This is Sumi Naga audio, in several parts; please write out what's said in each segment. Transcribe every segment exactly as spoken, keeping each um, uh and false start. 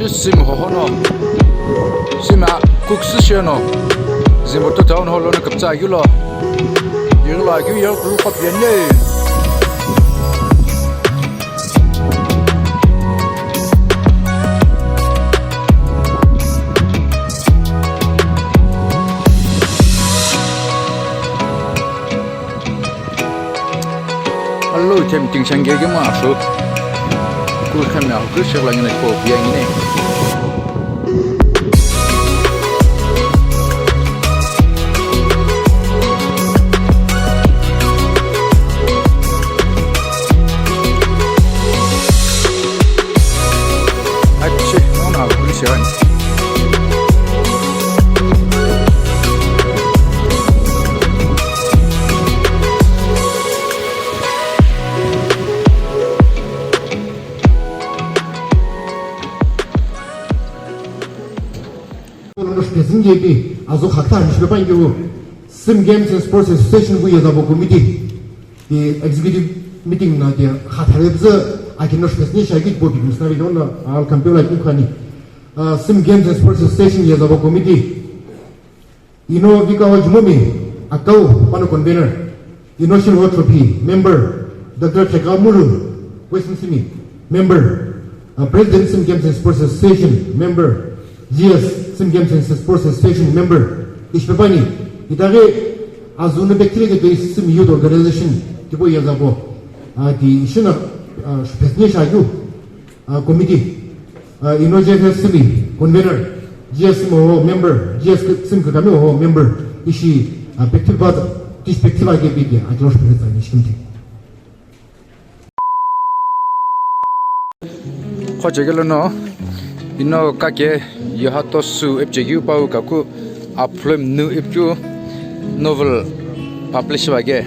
Sim hohono, sim a kuksu sheno, Zimbo town hall no kapcha yulo, yirlo agyu yirlo kulu kopyene. Alo, item ting chang ge ge ma asho. Ku khamya ku shek la ngene ko biya ngene. Ai, shit, no, no, police yan. Azü khakha ni shipe pangyu Sim Games and Sports Association wu yazabo committee. Ti executive meeting na ti khathare bzü akino shipesni shaki bo business na ri dona al kampeu la kikhani. Ah, Sim Games and Sports Association yazabo committee. Ino Vikawa Jumumi, Akau, pano convener. Ino Shinho Trophy, member. Doctor Theka Mulu, Western Simi, member. Uh, President Sim Games and Sports Association, member. G S, Sim Games and Sports Association, member. Ishpepani, itaghi azü no bekire ke Sim Youth Organization, tipo yazabo. Uh, ti shina, uh, shipesni shagyu. Ah, committee, ah, ino J F S Simi, convener, G S Simi ho member, G S Simi Kakami ho member, ishi, ah, pektiba, tish pektiba ke bidi, ah, Josh Pérez, ah, ishi kimti. Khoche gelo no, ino kake, yoha tosu epche gyu pau kaku, Aphlem nu ipchu novel publish shiva ke.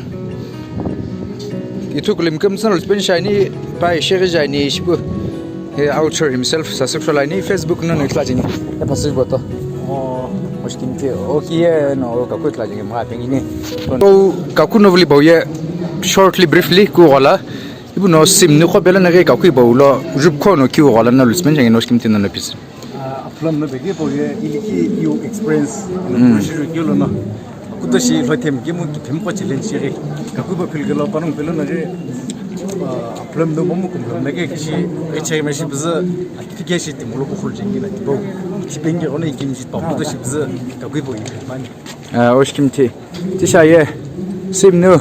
Ithu kulimkam san spin shani pa share jani shipu. He author himself subscribe sholaini Facebook no no itla jini. E pasuk boto. Oh, mushkim ke. Okay, no, kaku itla jini ma pengini. So, kaku novel bau ye shortly, briefly, ku wala. Ibu no sim ni ko bela na ke kaku bau lo, jup ko no ki wala na spin jani no shkim tin no pis. Ah, Aphlem no bege po ye iliki you experience, mm, no shiro kilo na. Kuto shi lo them ki mu ki them ko challenge shiri. Kaku ba phil gelo panung pelo na re. Ah, Aphlem no mo kum na ke shi e chai ma shi bza. Ki ke shi ti mo lo ko khul jingi na ti bo. Ki penge ona ikim ji pa kuto shi bza. Kaku bo yi mani. Ah, oshkim ti. Tisha ye, sim nu,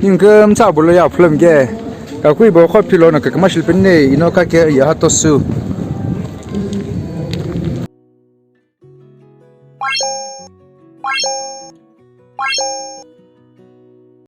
ningu mtsa bulo ya Aphlem ke, kakui bo kho philo no kakama shilpin ne, ino kake ya ha tosu.